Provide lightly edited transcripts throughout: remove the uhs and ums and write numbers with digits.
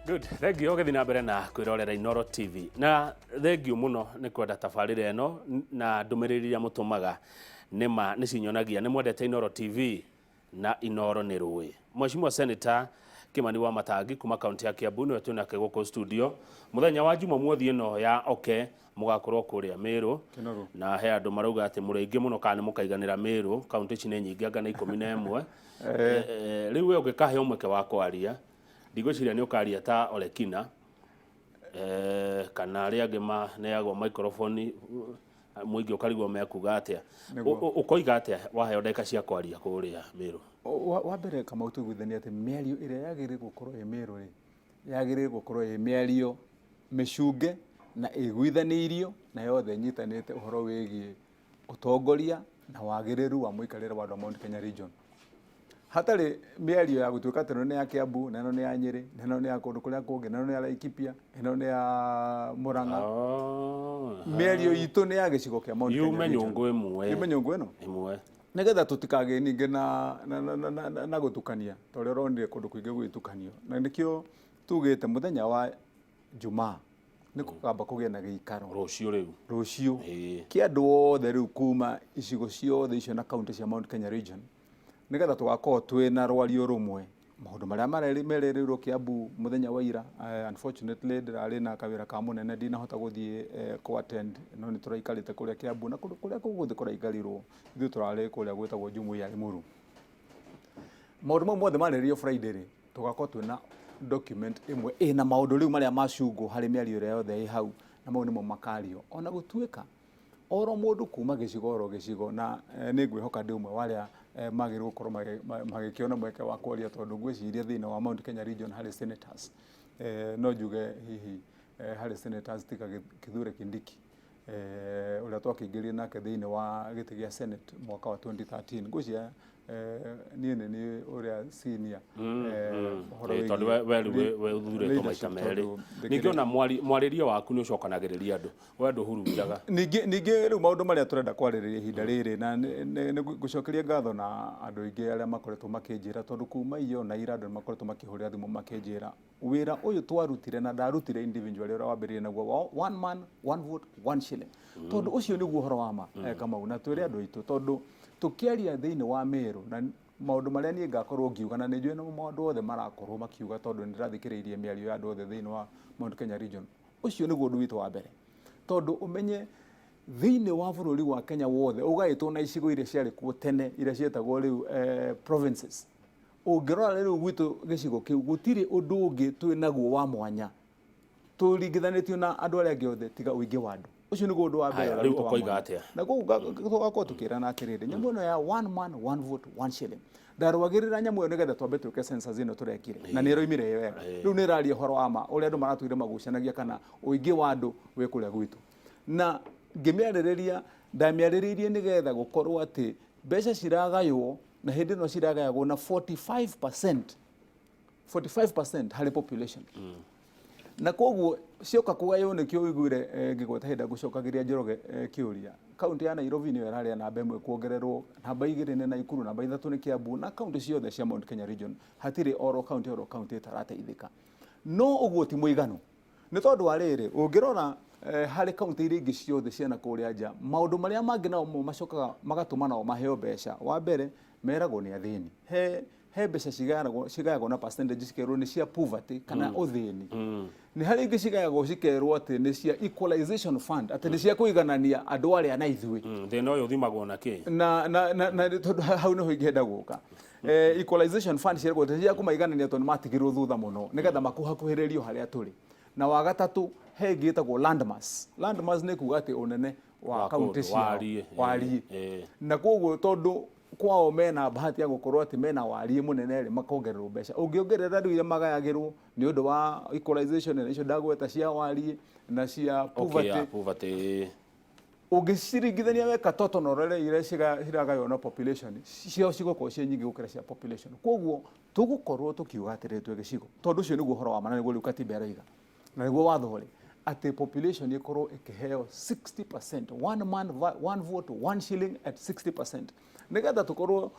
Good. Thank you ũgĩthiĩ na mbere na kwĩrorera Inooro TV. Na thank you mũno nĩ kwenda tabarĩra ĩno na ndũmĩrĩri iria mũtũmaga nĩ ma nĩ cinyonagia nĩ mwendete Inooro TV na Inooro nĩ rũĩ. Mheshimiwa Senator Kimani wa Matangi kuma kaunti ya Kiambu nĩwe twĩ nake gũkũ studio. Mũthenya wa Jumamothi ĩno ya oke mũgakorwo kũrĩa Meru. Kĩnoru. Na he andũ marauga atĩ mũrĩ aingĩ mũno kana nĩ mũkaiganĩra Meru, kaunti ici nĩ nyingĩ anga nĩ 11. Rĩu we ũngĩkaheo mweke wa kwaria, ndigwĩciria nĩ ũkaria ta Olekina kana arĩa angĩ maneagwo microphone mũingĩ ũkarigwo mekuga atĩa. Nĩguo. Ũkoiga atĩa waheo ndagĩka cia kwaria kũrĩa Meru? Wa mbere Kamau, tũiguithanie atĩ mĩario ĩrĩa yagĩrĩire gũkorwo ĩ Meru rĩ, yagĩrĩire gũkorwo ĩ mĩario mĩcunge na ĩiguithanĩirio na yothe ĩnyitanĩte ũhoro wĩgiĩ ũtongoria na wagĩrĩru wa mũikarĩre wa andũ a Mount Kenya region. Hatarĩ mĩario ya gũtuĩka atĩ ĩno nĩ ya Kiambu, na ĩno nĩ ya Nyĩrĩ, na ĩno nĩ ya kũndũ kũrĩa kũngĩ, na ĩno nĩ ya Laikipia, ĩno nĩ ya Murang'a. Mĩario itũ nĩ ya gĩcigo kĩa Mount Kenya Yume region. Nyũngũ ĩmwe. Yume nyũngũ ĩno ĩmwe. Nĩgetha tũtikagĩe ningĩ na gũtukania ta ũrĩa ũronire kũndũ kũingĩ gũgĩtukanio. Na nĩkĩo tugĩte mũthenya wa Jumaa nĩ kũkamba kũgĩe na gĩikaro. Rũciũ rĩu. Rũciũ. Kĩa andũ othe rĩu kuma icigo ciothe icio na kaunti cia Mount Kenya region, nĩgetha tũgakorwo twĩna rwario rũmwe. Maũndũ marĩa merĩrĩirwo Kiambu mũthenya wa ira, unfortunately ndĩrarĩ na kawĩra ka mũnene, ndinahota gũthiĩ kũ attend, no nĩ tũraikarĩte kũrĩa Kiambu na kũndũ kũrĩa gũgũthiĩ kũraikarirwo, ithuĩ tũrarĩ kũrĩa gwĩtagwo Jumuiya ya Limuru. Maũndũ mau mothe marĩrĩirio Friday rĩ, tũgakorwo twĩna document ĩmwe ĩna maũndũ rĩu marĩa macungwo harĩ mĩario ĩrĩa yothe ĩ hau, na mau nĩmo makario. Ona gũtuĩka oro mũndũ kuma gĩcigo oro gĩcigo, na nĩ ngwĩhoka ndĩ ũmwe wa arĩa magĩrĩirwo gũkorwo magĩkĩona mweke wa kwaria, tondũ ngwĩciria thĩinĩ wa Mount Kenya region harĩ senators, no njuge hihi harĩ senators tiga Kithure Kindiki, ũrĩa twakĩingĩrire nake thĩinĩ wa gĩtĩ gĩa Senate mwaka wa 2013. Ngwĩciria niĩ nĩ niĩ ũrĩa senior ũhoro Tondũ wĩgiĩ we rĩu we ũthurĩtwo maita leadership merĩ. tondũ Ningĩ ndĩkĩrĩ ona mwarĩrie waku nĩ ũcokanagĩrĩria andũ, we ndũhurunjaga. Ningĩ rĩu maũndũ marĩa tũrenda kwarĩrĩria ihinda rĩrĩ, na nĩ ngũcokeria ngatho na andũ aingĩ arĩa makoretwo makĩnjĩra, tondũ kuma iyo na ira andũ nĩ makoretwo makĩhũrĩra thimũ makĩnjĩra wĩra ũyũ twarutire, na ndarutire individually, ũrĩa wambĩrĩirie naguo wa one man, one vote, one shilling, tondũ ũcio nĩguo ũhoro wa ma, Kamau, na twĩre andũ aitũ, tondũ tũkĩaria thĩinĩ wa Meru na maũndũ marĩa niĩ ngakorwo ngiuga, na nĩ njũĩ nĩmo maũndũ othe marakorwo makiuga, tondũ nĩ ndĩrathikĩrĩirie mĩario ya andũ othe thĩinĩ wa Mount Kenya region, ũcio nĩguo ũndũ witũ wa mbere, tondũ ũmenye thĩinĩ wa bũrũri wa Kenya wothe ũgaĩtwo na icigo iria ciarĩ kuo tene, iria cietagwo rĩu provinces. Ũngĩrora rĩu gwitũ gĩcigo kĩu, gũtirĩ ũndũ ũngĩ twĩ naguo wa mwanya tũringithanĩtio na andũ arĩa angĩ othe tiga ũingĩ wa andũ. Ũcio nĩguo ũndũ wa mbere Haya, ũrĩa rĩu witũ wa ũkoiga mwanya. Atĩa? Na koguo tũgakorwo tũkĩrana atĩrĩrĩ, nyamũ ĩno ya one man, one vote, one shilling, ndarũagĩrĩra nyamũ ĩyo nĩgetha twambe twĩke census ĩno tũrekire, na nĩ ĩroimire ĩ wega. Rĩu nĩ ĩraria ũhoro wa ma ũrĩa andũ maratũire magucanagia kana ũingĩ wa andũ wĩ kũrĩa gwitũ. Na ngĩmĩarĩrĩria, ndamĩarĩrĩirie nĩgetha gũkorwo atĩ mbeca ciragaywo, na hĩndĩ ĩno ciragayagwo na 45%, 45% harĩ population. Na koguo cioka kũgaywo, nĩkĩo ũiguire ngĩgweta hĩndĩ ngũcokagĩria Njoroge kĩũria, kaunti ya Nairobi nĩyo ĩrarĩa namba 1 kuongererwo, namba 2 nĩ Nakuru, namba 3 nĩ Kiambu, na kaunti ciothe cia Mount Kenya region hatirĩ oro kaunti ĩtarateithĩka. No ũguo ti mũiganu, nĩ tondũ wa rĩrĩ, ũngĩrora harĩ kaunti iria ingĩ ciothe ciana kũrĩa nja, maũndũ marĩa mangĩ nao mo macokaga magatũma nao maheo mbeca, wa mbere meragwo nĩ athĩni. He mbeca cigayagwo na percentage, cikerwo nĩ cia poverty kana ũthĩni. Nĩ harĩ ingĩ cigayagwo cikerwo atĩ nĩ cia equalization fund, atĩ nĩ cia kũiganania andũ arĩa na ithuĩ. Thĩna ũyũ ũthimagwo na kĩ? Na tondũ hau nĩho ingĩenda gũka, equalization fund ciaragwo cia kũmaiganania tondũ nĩ matigirwo thutha mũno, nĩgetha makuhakuhĩrĩrio harĩa tũrĩ. Na wa gatatũ he ĩngĩ ĩtagwo landmass. Landmass nĩ kuga atĩ ũnene wa Wa kaunti kũndũ, ciao. wariĩ. Wariĩ. Na koguo tondũ kwao mena bahati ya gũkorwo atĩ mena wariĩ mũnene rĩ, makongererwo mbeca. Ũngĩongerera rĩu iria magayagĩrwo nĩ ũndũ wa equalization na icio ndagweta cia wariĩ na cia poverty, ya poverty, ũngĩciringithania weka total na ũrore iria ciragaywo na population ciao, cigũkorwo ciĩ nyingĩ gũkĩra cia population. Koguo tũgũkorwo tũkiuga atĩrĩrĩ twĩ gĩcigo, tondũ ũcio nĩguo ũhoro wa ma na nĩguo rĩu katiba ĩroiga na nĩguo watho ũrĩ, atĩ population ĩkorwo ĩkĩheo 60%, one man, one vote, one shilling at 60%, nĩgetha tũkorwo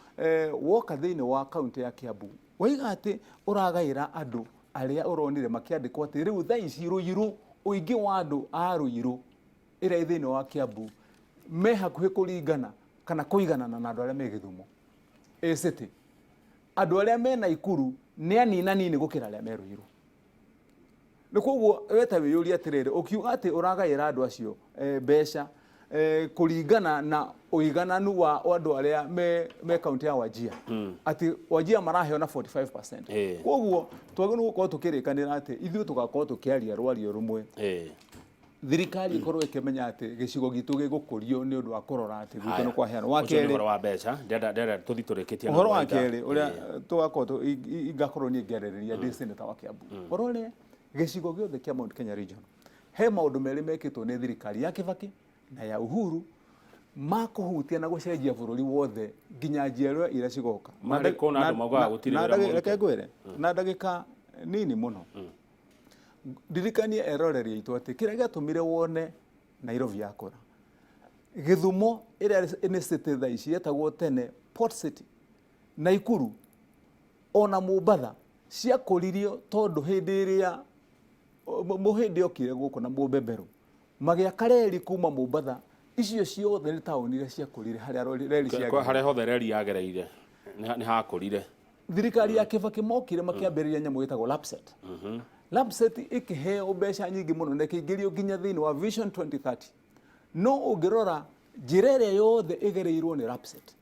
woka thĩinĩ wa kaunti ya Kiambu waiga atĩ ũragaĩra andũ Arĩa ũronire makĩandĩkwo atĩ rĩu thaa ici Ruiru, ũingĩ wa andũ a Ruiru ĩrĩa ĩ thĩinĩ wa Kiambu me hakuhĩ kũringana kana kũiganana na andũ arĩa me Gĩthumo ĩ city. Andũ arĩa me Naikuru nĩ aninanini gũkĩra arĩa me Ruiru. Nĩ koguo we ta wĩyũrie atĩrĩrĩ, ũkiuga atĩ ũragaĩra andũ acio mbeca kũringana na ũigananu wa andũ arĩa me kaunti ya Wajir, atĩ Wajir maraheo na 45%. Koguo twagĩrĩirwo gũkorwo tũkĩrĩkanĩra atĩ ithuĩ tũgakorwo tũkĩaria rwario rũmwe. Thirikari ĩkorwo ĩkĩmenya atĩ gĩcigo gitũ gĩgũkũrio nĩ ũndũ wa kũrora atĩ gwitũ nĩ kwaheanwo. Wa Ũcio nĩ kerĩ, ũhoro wa mbeca, ndĩrenda tũthiĩ tũrĩkĩtie na ũhoro wa mawaitha. kerĩ ũrĩa tũgakorwo ingakorwo niĩ ngĩarĩrĩria ndĩ senator wa Kiambu, ũhoro ũrĩa gĩcigo gĩothe kĩa Mount Kenya region he maũndũ merĩ mekĩtwo nĩ thirikari ya Kibaki na ya Uhuru ma kũhutia na gũcenjia bũrũri wothe nginya njiarwa iria cigoka. Marĩ kũ na andũ maugaga gũtirĩ wĩra mũrute? Reke ngwĩre na ndagĩka nini mũno, ndirikanie eroreri aitũ atĩ kĩrĩa gĩatũmire wone Nairobi yakũra, Gĩthumo ĩrĩa nĩ city thaa ici yetagwo tene Port City, Naikuru ona Mombatha ciakũririo tondũ hĩndĩ ĩrĩa Mũhĩndĩ okire gũkũ na Mũbeberũ magĩaka reri kuma Mombatha, icio ciothe nĩ taũni iria ciakũrire harĩa reri ciagereire. Harĩa hothe reri yagereire nĩ hakũrire. Thirikari ya Kibaki mokire makĩambĩrĩria nyamũ ĩtagwo LAPSSET. LAPSSET ĩkĩheo mbeca nyingĩ mũno na ĩkĩingĩrio nginya thĩinĩ wa Vision 2030. No ũngĩrora njĩra ĩrĩa yothe ĩgereirwo nĩ LAPSSET,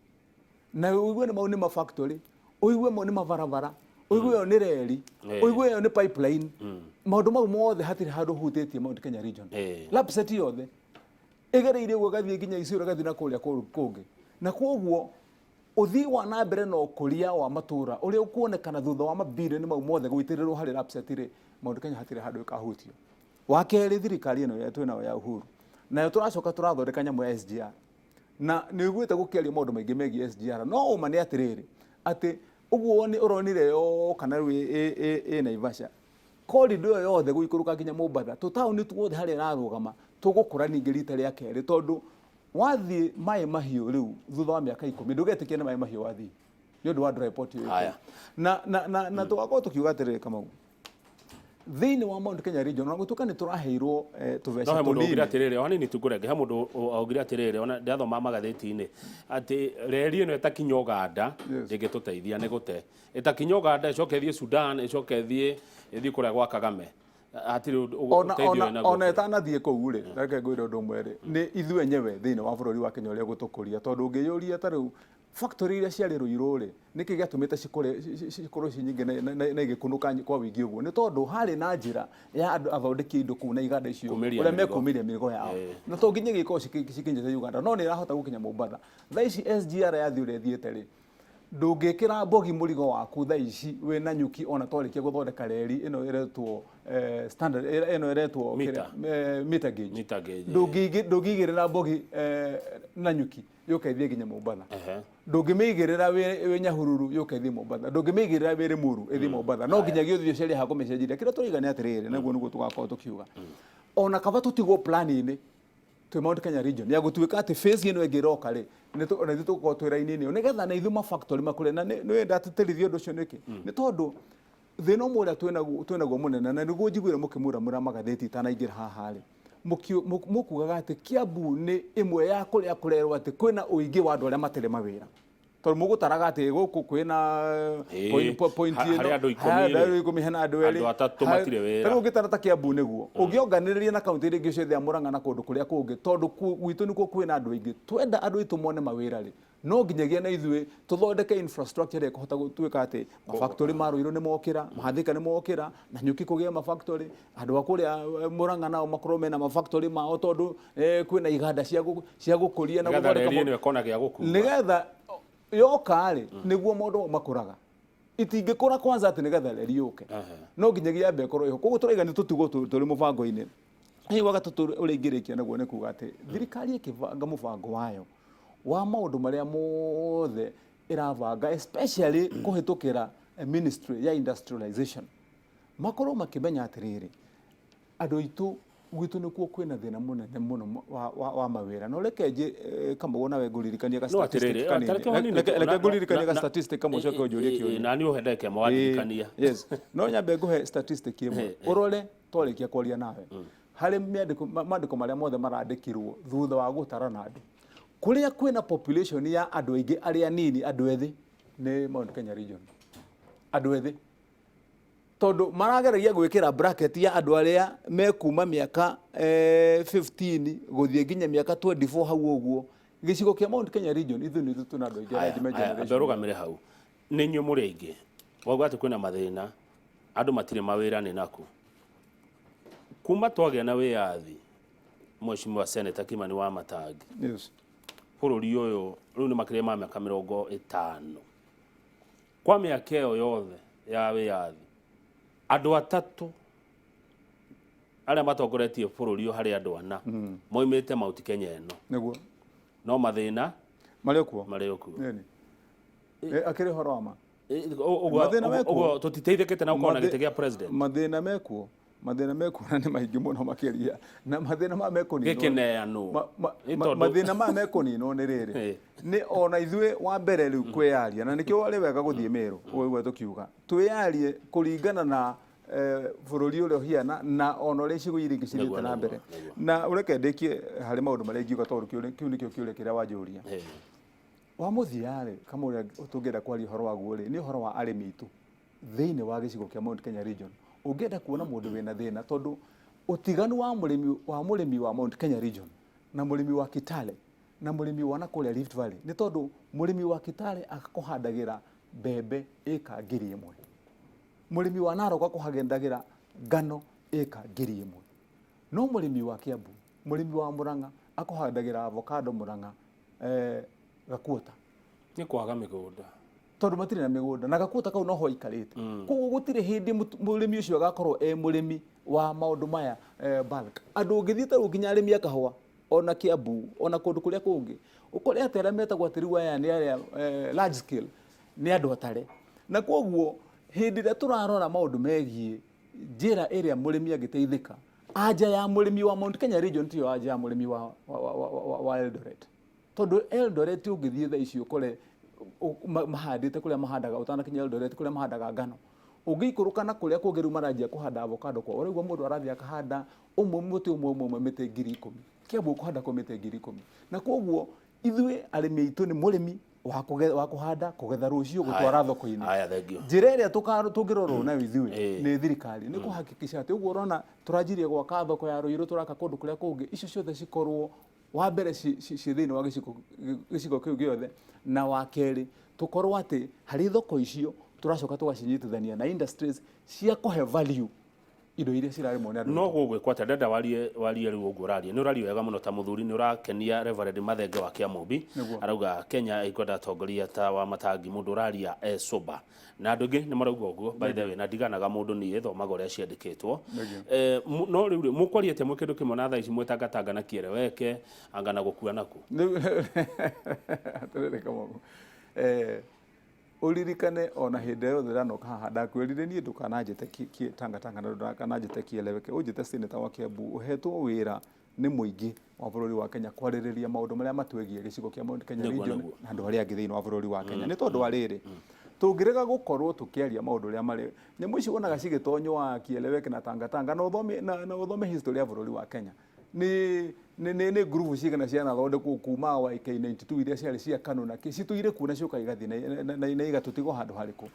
na ũigue nĩ mau nĩ ma factory, ũigue mau nĩ mabarabara, ũigue ĩyo nĩ reri, ũigue ĩyo nĩ pipeline, maũndũ mau mothe hatirĩ handũ hutĩtie Mount Kenya region. LAPSSET yothe ĩgereire ũguo ĩgathiĩ nginya Isiolo, ĩgathiĩ na kũrĩa kũngĩ, na kwoguo ũthii wa na mbere na ũkũria wa matũra ũrĩa ũkuonekana thutha wa mabirioni mau mothe gũitĩrĩrwo harĩ LAPSSET rĩ, Mount Kenya hatirĩ handũ ĩkahutio. Wa kerĩ, thirikari ĩno twĩ nayo ya Uhuru nayo tũracoka tũrathondeka nyamũ ya SGR, na nĩ ũiguĩte gũkĩario maũndũ maingĩ megiĩ SGR, no ũma nĩ atĩrĩrĩ atĩ ũguo nĩ ũronire yoka na rĩu ĩ Naivasha, corridor ĩyo yothe gũikũrũka nginya Mombatha, tũtaũni tuothe harĩa ĩrarũgama tũgũkũra ningĩ rita rĩa kerĩ, tondũ wathiĩ Maĩ Mahiũ rĩu thutha wa mĩaka 10 ndũgetĩkia nĩ Maĩ Mahiũ wathiĩ nĩ ũndũ wa dry port ĩyo. Na tũgakorwo tũkiuga atĩrĩrĩ, Kamau, thĩinĩ wa Mount Kenya region ona gũtuĩka nĩ tũraheirwo tũbeca No he mũndũ augire tũnini. atĩrĩrĩ, o hanini tu ngũrenge, he mũndũ augire atĩrĩrĩ, ona ndathoma magathĩti-inĩ atĩ reri ĩno ĩtakinya Ũganda ndĩngĩtũteithia, nĩ gũte ĩtakinya Ũganda ĩcoke ĩthiĩ Sudan, ĩcoke ĩthiĩ kũrĩa gwa Kagame, hatirĩ ona ũteithio ona wĩnaguo. Ona ĩtanathiĩ kũu rĩ, reke ngwĩre ũndũ ũmwe rĩ, nĩ ithuĩ enyewe thĩinĩ wa bũrũri wa Kenya ũrĩa gũtũkũria, tondũ ũngĩyũria ta rĩu factory iria ciarĩ Ruiru rĩ, nĩkĩ gĩatũmĩte cikũre cikorwo ci nyingĩ na igĩkunũka kwa ũingĩ ũguo? Nĩ tondũ harĩ na njĩra ya andũ athondeki indo kũu na iganda icio Kumĩria ũrĩa mĩrigo. Mekumĩria mĩrigo yao, na to nginya igĩkorwo cikinyĩte Uganda, no nĩ ĩrahota gũkinya Mombatha. Thaa ici SGR yathiĩ ũrĩa ĩthiĩte rĩ, ndũngĩkĩra mbogi mũrigo waku thaa ici wĩna nyuki ona twarĩkia gũthondeka reri ĩno ĩretwo standard ĩno ĩretwo Meter. Meter gauge. Meter gauge. Ndũngĩigĩrĩra mbogi na nyuki yũke ĩthiĩ nginya Mombatha. Ndũngĩmĩigĩrĩra wĩ Nyahururu yũke ĩthiĩ Mombatha. Ndũngĩmĩigĩrĩra wĩ Limuru ĩthiĩ Mombatha. No nginyagia ũthiĩ ũcarie ha kũmĩcenjeria. Kĩrĩa tũraiga nĩ atĩrĩrĩ, naguo nĩguo tũgakorwo tũkiuga ona kaba tũtigwo plan-inĩ twĩ Mount Kenya region ya gũtuĩka atĩ phase ĩno ĩngĩ ĩroka rĩ, ona ithuĩ tũgũkorwo twĩ raini-inĩ ĩyo nĩgetha na ithuĩ ma factory makũre. Na nĩ ndatĩtĩrithia ũndũ ũcio nĩkĩ? Nĩ tondũ thĩna ũmwe ũrĩa twĩnaguo mũnene, na nĩguo njiguire mũkĩmuramura magathĩti itanaingĩra haha rĩ, mũkugaga atĩ Kiambu nĩ ĩmwe ya kũrĩa kũrerwo atĩ kwĩna ũingĩ wa andũ arĩa matarĩ mawĩra, tondũ mũgũtaraga atĩ gũkũ kwĩna point ĩno, Harĩ andũ 10 harĩ rĩ. Andũ 10, hena andũ erĩ. Andũ atatũ matirĩ wĩra. Ta rĩu ũngĩtara ta Kiambu nĩguo ũngĩonganĩrĩria na kaunti iria ingĩ ciothe ya Murang'a na kũndũ kũrĩa kũngĩ, tondũ gwitũ nĩkuo kwĩna andũ aingĩ, twenda andũ aitũ mone mawĩra rĩ, no nginyagia na ithuĩ tũthondeke infrastructure ĩrĩa ĩkũhota gũtuĩka atĩ mafactory ma Ruiru nĩ mokĩra, Mathika nĩ mokĩra, na Nyuki kũgĩa mafactory, andũ a kũrĩa Murang'a nao makorwo mena mafactory mao, tondũ kwĩna iganda cia gũkũria na Nĩgetha gũthondeka reri ĩno ĩkona gĩa gũkua. Nĩgetha yoka rĩ, nĩguo maũndũ mau makũraga. Itingĩkũra kwanza atĩ nĩgetha reri yũke, no nginyagia yambe ĩkorwo ĩho. Koguo tũraiga nĩ tũtigwo tũrĩ mũbango-inĩ. Hihi wa gatatũ ũrĩa ingĩrĩkia naguo nĩ kuga atĩ thirikari ĩkĩbanga mũbango wayo wa maũndũ marĩa mothe ĩrabanga, especially kũhĩtũkĩra ministry ya industrialization, makorwo makĩmenya atĩrĩrĩ, andũ aitũ Gwitũ nĩkuo kwĩna thĩna mũnene mũno wa mawĩra. No reke Kamau nawe ngũririkanie ga No statistic atĩrĩrĩ, kanini. tareke hanini Reke tu, reke ngũririkanie ga statistic kamwe ũcoke ũnjũrie kĩũria. Na niĩ ũhe ndagĩka ĩmwe wandirikania. Yes. No nyambe ngũhe statistic ĩmwe. Ũrore twarĩkia kwaria nawe. Harĩ mĩandĩko mandĩko marĩa mothe marandĩkirwo thutha wa gũtarana andũ. Kũrĩa kwĩna population ya andũ aingĩ arĩa anini andũ ethĩ nĩ Mount Kenya region. Andũ ethĩ. Tondũ marageragia gwĩkĩra bracket ya andũ arĩa mekuma mĩaka 15 gũthiĩ nginya mĩaka 24 hau ũguo. Gĩcigo kĩa Mount Kenya region ithuĩ nĩ ithuĩ twĩna andũ aingĩ arĩa Aya, me aya, generation. ambe ũrũgamĩre hau. Nĩ inyuĩ mũrĩ aingĩ. Wauga atĩ kwĩna mathĩna, andũ matirĩ mawĩra nĩ naku. Kuma twagĩa na wĩyathi, Mheshimiwa Senator Kimani wa Matangi, Yes. bũrũri ũyũ rĩu nĩ makĩria ma mĩaka 50. Kwa mĩaka ĩyo yothe ya wĩyathi, andũ atatũ arĩa matongoretie bũrũri ũyũ harĩ andũ ana moimĩte Mount Kenya ĩno. Nĩguo. No mathĩna marĩ okuo. Marĩ okuo. Nĩni. Akĩrĩ ũhoro wa ma. Ũguo Mathĩna mekuo. Ũguo tũtiteithĩkĩte na gũkorwo na gĩtĩ gĩa president. Mathĩna mekuo. Mathĩna mekuo na nĩ maingĩ mũno makĩria. Na mathĩna maya mekũninwo. Gĩkĩneanwo. Nĩ tondũ Mathĩna maya mekũninwo nĩ rĩrĩ. Nĩ ona ithuĩ wa mbere rĩu kwĩyaria na nĩkĩo arĩ wega gũthiĩ Meru ũguo tũkiuga. Twĩyarie kũringana na bũrũri ũrĩa ũhiana na ona ũrĩa icigo iria ingĩ cithiĩte na mbere. Na ũreke ndĩkie harĩ maũndũ marĩa ingiuga tondũ kĩu nĩkĩo kĩũria kĩrĩa wanjũria. Wa mũthia rĩ, kama ũrĩa tũngĩenda kwaria ũhoro waguo rĩ, nĩ ũhoro wa arĩmi aitũ thĩinĩ wa gĩcigo kĩa Mount Kenya region. Ũngĩenda kuona mũndũ wĩna thĩna tondũ ũtiganu wa mũrĩmi wa mũrĩmi wa Mount Kenya region na mũrĩmi wa Kitale na mũrĩmi wa nakũrĩa Rift Valley nĩ tondũ mũrĩmi wa Kitale akũhandagĩra mbembe ĩka 1,000. Mũrĩmi wa Narok akũhandagĩra ngano ĩka 1,000. No mũrĩmi wa Kiambu, mũrĩmi wa Murang'a akũhandagĩra avocado Murang'a gakuota. Nĩ kwaga mĩgũnda. Tondũ matirĩ na mĩgũnda na gakuota kau noho aikarĩte. Koguo gũtirĩ hĩndĩ mũrĩmi ũcio agakorwo e mũrĩmi wa maũndũ maya bulk. Andũ ũngĩthiĩ ta rĩu nginya arĩmi a kahũa ona Kiambu ona kũndũ kũrĩa kũngĩ ũkore atĩ arĩa metagwo atĩ rĩu aya nĩ arĩa large scale nĩ andũ atare. Na koguo hĩndĩ ĩrĩa tũrarora maũndũ megiĩ njĩra ĩrĩa mũrĩmi angĩteithĩka, anja ya mũrĩmi wa Mount Kenya region tiyo anja ya mũrĩmi wa Eldoret. Tondũ Eldoret ũngĩthiĩ thaa ici ũkore mahandĩte kũrĩa mahandaga ũtanakinya Eldoret kũrĩa mahandaga ngano. Ũngĩikũrũka na kũrĩa kũngĩ rĩu maranjia kũhanda avocado kwao, ũraigua mũndũ arathiĩ akahanda ũmwe mũtĩ ũmwe ũmwe ũmwe mĩtĩ 10,000. Kiambu ũkũhanda kwa mĩtĩ 10,000. Na koguo ithuĩ arĩmi aitũ nĩ mũrĩmi wa kũhanda, kũgetha rũciũ, gũtwara thoko-inĩ. Haya, thank you. Njĩra ĩrĩa tũngĩrorwo nayo ithuĩ nĩ thirikari nĩ kũhakikisha atĩ ũguo ũrona tũranjirie gwaka thoko ya Ruiru, tũraka kũndũ kũrĩa kũngĩ, icio ciothe cikorwo wa mbere ci thĩinĩ wa gĩcigo kĩu gĩothe, na wa kerĩ tũkorwo atĩ harĩ thoko icio tũracoka tũgacinyitithania na industries cia kũhe value indo iria cirarĩmwo nĩ andũ. No gũgwĩkwo atĩa? Ndenda warie warie rĩu ũguo ũraria. Nĩ ũraria wega mũno ta mũthuri, nĩ ũrakenia Reverend Mathenge wa Kĩamũmbi. Arauga Kenya ĩkwenda atongoria ta wa Matangi, mũndũ ũraria e sober. Na andũ aingĩ nĩ marauga ũguo by the way, na ndiganaga mũndũ niĩ thomaga ũrĩa ciandĩkĩtwo. No rĩu rĩ, mũkwaria atĩa mwĩ kĩndũ kĩmwe na thaa ici mwĩtangatanga na kĩeleweke anga na gũkua naku? Atĩrĩrĩ Kamau, ũririkane ona hĩndĩ yothe ndanoka haha ndakwĩrire niĩ ndũkananjĩte tangatanga na ndũkananjĩte kĩeleweke, ũnjĩte senator wa Kiambu ũhetwo wĩra nĩ mũingĩ wa bũrũri wa Kenya kwarĩrĩria maũndũ marĩa matwĩgiĩ gĩcigo kĩa Mount Kenya region na andũ arĩa angĩ thĩinĩ wa bũrũri wa Kenya. Nĩ tondũ wa rĩrĩ, tũngĩrega gũkorwo tũkĩaria maũndũ ũrĩa marĩ, nyamũ ici wonaga cigĩtonywo wa kĩeleweke na tangatanga na ũthome na ũthome history ya bũrũri wa Kenya. Nĩ nĩ nĩ nĩ ngurubu cigana cianathondekwo kuma YK92 iria ciarĩ cia KANU na kĩ citũire kuo na ciũka igathiĩ na igatũtigwo handũ harĩkũ.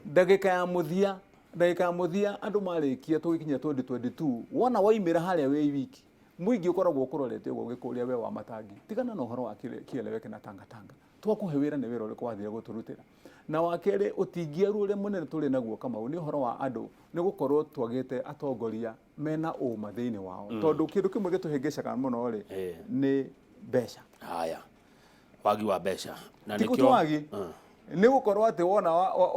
Ndagĩka ya mũthia, ndagĩka ya mũthia andũ marĩkia tũgĩkinya 2022 wona waimĩra harĩa wĩ wiki mũingĩ ũkoragwo ũkũrorete ũguo ũgĩkũria we wa Matangi, tigana na ũhoro wa kĩeleweke na tangatanga, twakũhe wĩra nĩ wĩra ũrĩkũ wathire gũtũrutĩra. Na wa kerĩ ũtingiaru ũrĩa mũnene tũrĩ naguo Kamau nĩ ũhoro wa andũ nĩ gũkorwo twagĩte atongoria mena ũma thĩinĩ wao, tondũ kĩndũ kĩmwe gĩtũhĩngĩcaga mũno rĩ nĩ mbeca. Haya, wagi wa mbeca na Ti nĩkĩo wagi nĩ gũkorwo atĩ wona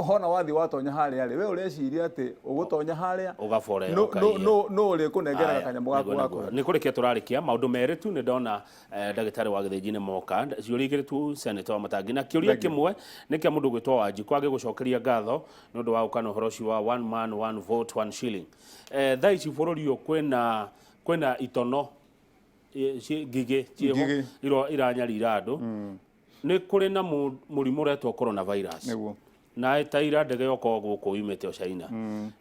wona wathiĩ watonya harĩa rĩ, we ũreciria atĩ ũgũtonya harĩa ũgabore ũkaiya. No ũrĩkũnengera kanyamũ gaku gakũhe. Nĩ kũrĩkia tũrarĩkia maũndũ merĩ tu, nĩ ndona ndagĩtarĩ wa Gĩthĩnji nĩ moka ciũria igĩrĩ tu Senator wa Matangi, na kĩũria kĩmwe nĩ kĩa mũndũ ũgwĩtwo Wanjikũ agĩgũcokeria ngatho nĩ ũndũ wa gũka na ũhoro ũcio wa one man one vote one shilling. Thaa ici bũrũri ũyũ kwĩna Kwĩna itono ngigĩ ciĩho Ngigĩ. Iranyarira andũ. Nĩ kũrĩ na mũrimũ ũretwo coronavirus. Na ta ira ndege yoka o gũkũ yumĩte o China.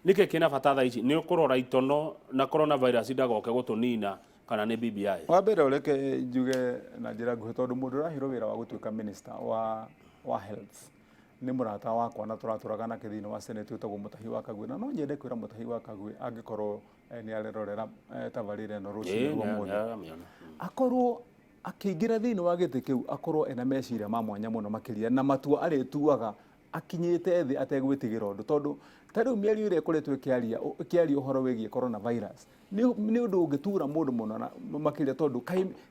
Nĩkĩ kĩna bata thaa ici nĩ ũkũrora itono na coronavirus ndagoke gũtũnina kana nĩ BBI? Wa mbere, ũreke njuge na njĩra nguhĩ, tondũ mũndũ ũraheirwo wĩra wa gũtuĩka minister wa health nĩ mũrata wakwa na tũratũraga nake thĩinĩ wa Senate, wĩtagwo Mũtahi wa Kagwe. Na no nyende kwĩra Mũtahi wa Kagwe, angĩkorwo nĩ arerorera tabarĩra ĩno rũcinĩ rwa ũmũthĩ, Nĩaramĩona. akorwo akĩingĩra thĩinĩ wa gĩtĩ kĩu, akorwo ena meciria ma mwanya mũno makĩria, na matua arĩtuaga akinyĩte thĩ ategwĩtigĩra ũndũ, tondũ ta rĩu mĩario ĩrĩa ĩkoretwo ĩkĩaria ũhoro wĩgiĩ coronavirus nĩ ũndũ ũngĩtura mũndũ mũno na makĩria, tondũ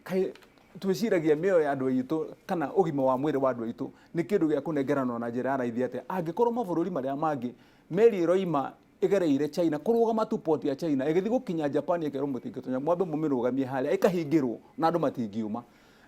kaĩ twĩciragia mĩoyo ya andũ aitũ kana ũgima wa mwĩrĩ wa andũ aitũ nĩ kĩndũ gĩa kũnengeranwo na njĩra ya raithi atĩa, angĩkorwo mabũrũri marĩa mangĩ meri ĩroima ĩgereire China, kũrũgama tu port ya China, ĩgĩthiĩ gũkinya Japan ĩkerwo mũtingĩtonya, mwambe mũmĩrũgamie harĩa, ĩkahingĩrwo na andũ matingiuma.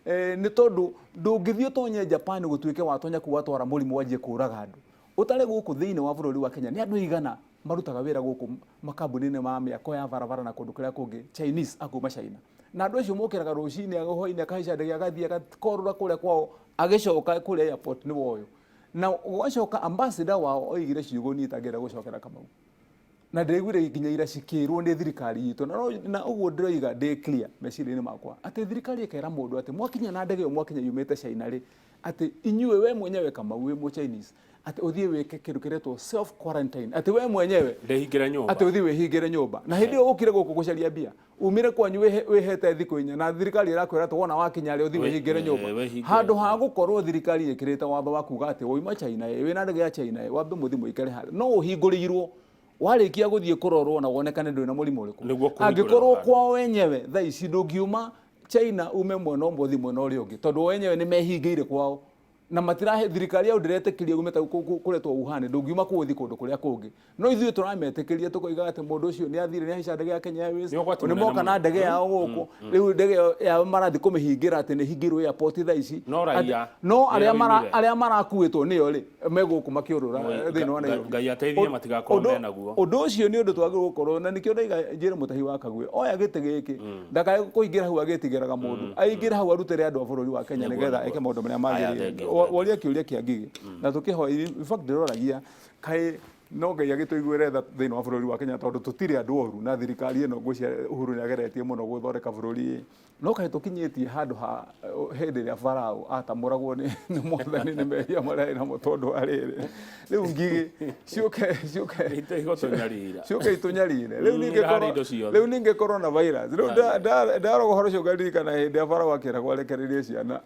Nĩ tondũ ndũngĩthiĩ ũtonye Japan gũtuĩke watonya kuu watwara mũrimũ wanjie kũraga andũ ũtarĩ gũkũ thĩinĩ wa bũrũri wa Kenya. Nĩ andũ aigana marutaga wĩra gũkũ makambuni-inĩ ma mĩako ya barabara na kũndũ kũrĩa kũngĩ, Chinese akuma China, na andũ acio mokĩraga rũcinĩ, hwainĩ akahaica ndege, agathiĩ agakorũra kũrĩa kwao, agĩcoka kũrĩa airport nĩ woyo. Na gwacoka ambassador wao oigire ciugo niĩ itangĩenda gũcokera, Kamau, na ndĩraiguire nginya ira cikĩrwo nĩ thirikari itũ. Na ũguo ndĩroiga ndĩ clear meciria-inĩ makwa atĩ thirikari ĩkera mũndũ atĩ mwakinya na ndege ĩyo, mwakinya yumĩte China rĩ, atĩ inyuĩ, we mwenyewe Kamau wĩ mũ Chinese, atĩ ũthiĩ wĩke kĩndũ kĩretwo self quarantine, atĩ we mwenyewe ndĩhingĩre nyũmba, atĩ ũthiĩ wĩhingĩre nyũmba. Na hĩndĩ ĩyo ũkire gũkũ gũcaria mbia, umire kwanyu wĩhete thikũ 4, na thirikari ĩrakwĩra atĩ wona wakinya rĩ, ũthiĩ wĩhingĩre nyũmba. Wĩhingĩre. Handũ ha gũkorwo thirikari ĩkĩrĩte watho wa kuga atĩ wauma China ĩ, wĩna ndege ya China ĩ, wambe mũthiĩ mũikare harĩa, no ũhingũrĩirwo warĩkia gũthiĩ kũrorwo na wonekane ndũrĩ na mũrimũ ũrĩkũ. Nĩguo kũhingũrĩrwo Angĩkorwo handũ. kwao wenyewe thaa ici ndũngiuma China ume mwena ũmwe ũthiĩ mwena ũrĩa ũngĩ, tondũ o wenyewe nĩ mehingĩire kwao na matirahe, thirikari yao ndĩretĩkĩria ume ta kũretwo Wuhan, ndũngiuma kũu ũthiĩ kũndũ kũrĩa kũngĩ. No ithuĩ tũrametĩkĩria, tũkoiga atĩ mũndũ ũcio nĩ athire, nĩ ahaica ndege ya Kenya Airways, Nĩ ũgwati nĩ mũnene moka na mũno. ndege yao gũkũ. Rĩu ndege ĩyo yao marathiĩ kũmĩhingĩra atĩ nĩ hingĩrwo airport thaa ici. No raia No arĩa mara nĩraumire. arĩa marakuĩtwo nĩyo rĩ, megũkũ makĩũrũra thĩinĩ wa Nairobi. Ngai ateithie matigakorwo menaguo. Ũndũ ũcio nĩ ũndũ twagĩrĩirwo gũkorwo na nĩkĩo ndaiga njĩre Mũtahi wa Kagwe oya gĩtĩ gĩkĩ, ndakae kũingĩra hau agĩtigĩraga mũndũ, aingĩre hau arutĩre andũ a bũrũri wa Kenya nĩgetha eke maũndũ marĩa Aya, magĩrĩire. thank you. Woria kĩũria kĩa ngigĩ na tũkĩhoya, in fact ndĩroragia kaĩ no Ngai agĩtũiguĩre tha thĩinĩ wa bũrũri wa Kenya, tondũ tũtirĩ andũ oru, na thirikari ĩno ngwĩciria Uhuru nĩ ageretie mũno gũthondeka bũrũri, no kaĩ tũkinyĩtie handũ ha hĩndĩ ĩrĩa Farao atamũragwo nĩ Mwathani nĩ mehia marĩa arĩ namo, tondũ wa rĩrĩ, rĩu ngigĩ ciũke ciũke Igũtũnyarira. Ciũke itũnyarire rĩu. Ningĩ Irahanda indo ciothe. Rĩu ningĩ coronavirus, rĩu ndarora ũhoro ũcio ngaririkana hĩndĩ ya Farao akĩragwo arekererie ciana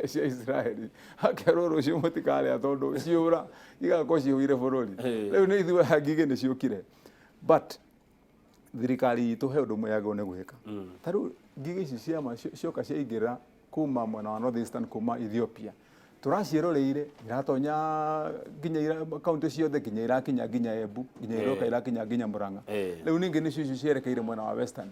cia Israeli, akerwo rũciũ mũtikarĩa tondũ ciũra igakorwo cihũire bũrũri. Rĩu nĩ ithuĩ ngigĩ nĩ ciũkire, but thirikari itũ he ũndũ ũmwe yagĩrĩirwo nĩ gwĩka. Ta rĩu ngigĩ ici ciama cioka ciaingĩra kuma mwena wa North Eastern, kuma Ethiopia, tũraciĩroreire iratonya nginya kaunti ciothe, nginya irakinya nginya Embu, nginya iroka irakinya nginya Murang'a. Rĩu ningĩ nĩcio icio cierekeire mwena wa Western.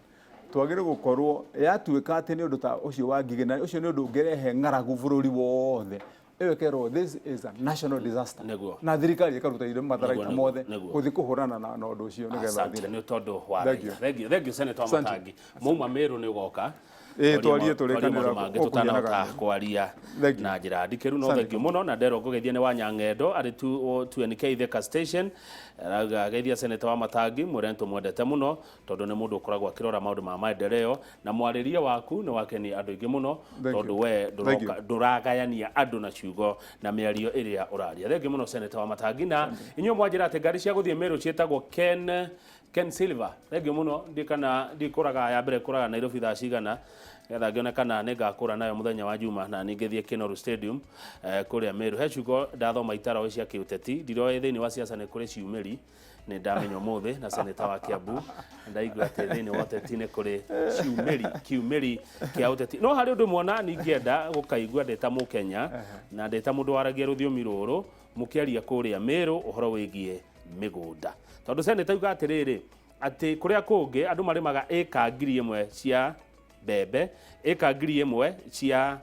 Twagĩrĩirwo gũkorwo yatuĩka atĩ nĩ ũndũ ta ũcio wa ngigĩ, na ũcio nĩ ũndũ ũngĩrehe ng'aragu bũrũri wothe, ĩyo ĩkerwo this is a national disaster, na thirikari ĩkaruta indo matharaita mothe gũthiĩ kũhũrana na ũndũ ũcio nĩgetha Asante ũthire. nĩ tondũ wa Thank you. Thank you, thank you, Senator Asante. Matangi. Mauma Meru nĩ ũgoka. Ĩĩ, Twarie twarie tũrĩkanĩra twarie maũndũ mangĩ gũkũ tũtanahota nyonaga. kwaria Thank you. na njĩra ndikĩru, no Asante. thank you mũno. Na nderwo ngũgeithia nĩ wa Nyang'endo arĩ tu 2NK Thika Station, arauga geithia Senator wa Matangi, mwĩre nĩtũmwendete mũno tondũ nĩ mũndũ ũkoragwo akĩrora maũndũ ma maendeleo, na mwarĩrie waku nĩ wakenia andũ aingĩ mũno, Thank you. tondũ we Thank you. ndũragayania andũ na ciugo na mĩario ĩrĩa ũraria. Thank you mũno, Senator wa Matangi. Na inyuĩ mwanjĩra atĩ ngari cia gũthiĩ Meru ciĩtagwo Ken Silver. Thank you mũno. Ndi kana ndikũraga ya mbere kũraga Nairobi thaa cigana getha ngĩone kana nĩ ngakũra nayo mũthenya wa Juma na ningĩ thiĩ Kinoru Stadium kũrĩa Meru. He ciugo ndathoma itaroĩ cia kĩũteti, ndiroĩ thĩinĩ wa siasa nĩ kũrĩ ciumĩri, nĩ ndamenya ũmũthĩ na Senator wa Kiambu, ndaigua atĩ thĩinĩ wa ũteti nĩ kũrĩ ciumĩri, kiumĩri kĩa ũteti. No harĩ ũndũ mwana ningĩenda gũkaigua ndĩ ta Mũkenya na ndĩ ta mũndũ waragia rũthiomi rũrũ mũkĩaria kũrĩa Meru ũhoro wĩgiĩ mĩgũnda, tondũ Senator auga atĩrĩrĩ, atĩ kũrĩa kũngĩ andũ marĩmaga ĩka 1000 cia mbembe, ĩka 1000 cia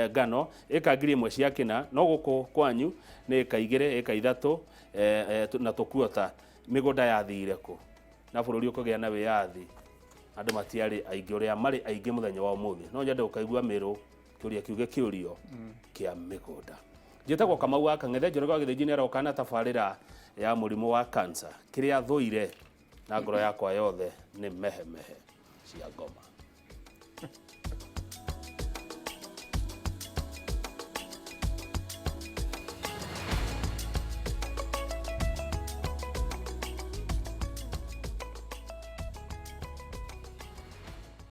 ngano, ĩka 1000 cia kĩna, no gũkũ kwanyu nĩ ĩka 2, ĩka 3 na tũkuota. Mĩgũnda yathire kũ na bũrũri ũkũgĩa na wĩyathi? Andũ matiarĩ aingĩ ũrĩa marĩ aingĩ mũthenya wa ũmũthĩ. No nyende gũkaigua Mĩrũ kĩũria kiu gĩkĩũrio kĩa mĩgũnda. Njĩtagwo Kamau wa Kang'ethe. Njoroge wa Gĩthĩnji nĩaroka na tabarĩra ya mũrimũ wa cancer. Kĩrĩa thũire na ngoro yakwa yothe nĩ mehemehe cia ngoma.